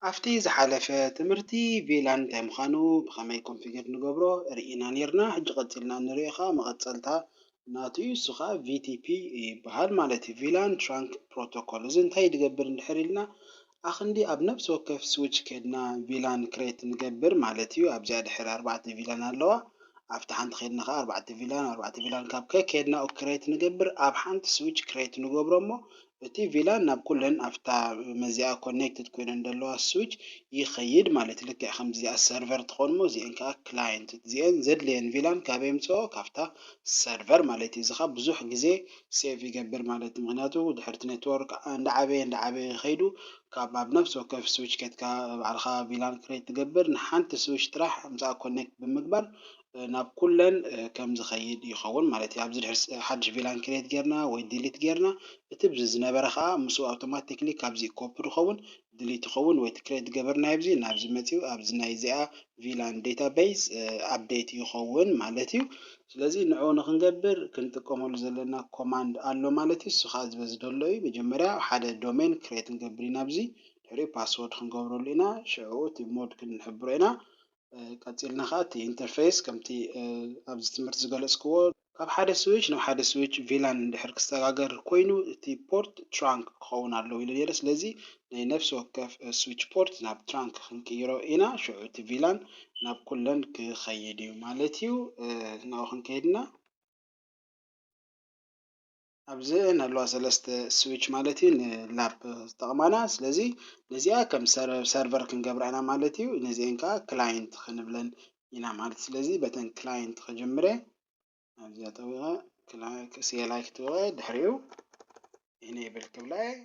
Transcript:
ኣብቲ ዝሓለፈ ትምህርቲ ቪላን እንታይ ምዃኑ ብኸመይ ኮንፊገር ንገብሮ ርኢና ነይርና። ሕጂ ቀፂልና ንሪኦ ኸዓ መቐፀልታ ናቱ እዩ። እሱ ኸዓ ቪቲፒ ይበሃል ማለት እዩ። ቪላን ትራንክ ፕሮቶኮል። እዚ እንታይ ድገብር እንድሕር ኢልና ኣኽንዲ ኣብ ነፍሲ ወከፍ ስዊች ከድና ቪላን ክሬት ንገብር ማለት እዩ። ኣብዚኣ ድሕሪ ኣርባዕተ ቪላን ኣለዋ። ኣብቲ ሓንቲ ከድና ኸዓ ኣርባዕተ ቪላን ኣርባዕተ ቪላን ካብ ከከድና ክሬት ንገብር ኣብ ሓንቲ ስዊች ክሬት ንገብሮ እሞ እቲ ቪላን ናብ ኩለን ኣብታ መዚኣ ኮኔክትድ ኮይነን ዘለዋ ስዊች ይኸይድ ማለት እዩ። ልክዕ ከምዚ እዚኣ ሰርቨር ትኾን እሞ እዚአን ከዓ ክላየንት እዚአን ዘድልየን ቪላን ካበይ የምፅኦ ካብታ ሰርቨር ማለት እዩ። እዚ ከዓ ብዙሕ ግዜ ሴቭ ይገብር ማለት እዩ። ምክንያቱ ድሕርቲ ኔትወርክ እንዳዓበየ እንዳዓበየ ከይዱ ካብ ኣብ ነፍሲ ወከፍ ስዊች ከትካ ባዕልካ ቪላን ክሬት ትገብር ንሓንቲ ስዊች ጥራሕ ምፃ ኮኔክት ብምግባር ናብ ኩለን ከም ዝኸይድ ይኸውን ማለት እዩ። ኣብዚ ድሕር ሓድሽ ቪላን ክሬት ጌርና ወይ ዲሊት ጌርና እቲ ዝነበረ ከዓ ምስኡ ኣውቶማቲክሊ ካብዚ ኮፕ ይኸውን ዲሊት ይኸውን ወይ ክሬት ገበርና ኣብዚ ናብዚ መፂኡ ኣብዚ ናይ እዚኣ ቪላን ዴታቤዝ ኣፕዴት ይኸውን ማለት እዩ። ስለዚ ንዕኡ ንክንገብር ክንጥቀመሉ ዘለና ኮማንድ ኣሎ ማለት እዩ። እሱ ከዓ ዝበዚ ደሎ እዩ። መጀመርያ ሓደ ዶሜን ክሬት ንገብር ኢና ኣብዚ ድሕሪኡ ፓስወርድ ክንገብረሉ ኢና። ሽዕኡ እቲ ሞድ ክንሕብሮ ኢና። ቀፂልና ከዓ እቲ ኢንተርፌስ ከምቲ ኣብዚ ትምህርቲ ዝገለፅክዎ ካብ ሓደ ስዊች ናብ ሓደ ስዊች ቪላን እንድሕር ክሰጋገር ኮይኑ እቲ ፖርት ትራንክ ክኸውን ኣለዎ ኢሉ ነይረ። ስለዚ ናይ ነፍሲ ወከፍ ስዊች ፖርት ናብ ትራንክ ክንቅይሮ ኢና። ሽዑ እቲ ቪላን ናብ ኩለን ክኸይድ እዩ ማለት እዩ። ናብኡ ክንከይድና ኣብዚ ነለዋ ሰለስተ ስዊች ማለት እዩ ንላፕ ዝጠቕማና። ስለዚ ነዚኣ ከም ሰርቨር ክንገብራ ኢና ማለት እዩ። ነዚአን ከዓ ክላይንት ክንብለን ኢና ማለት። ስለዚ በተን ክላይንት ከጀምረ ኣብዚኣ ጠዊቐ ሲኤልኣይ ክትወቐ ድሕሪኡ ኢኔብል ክብላ እየ።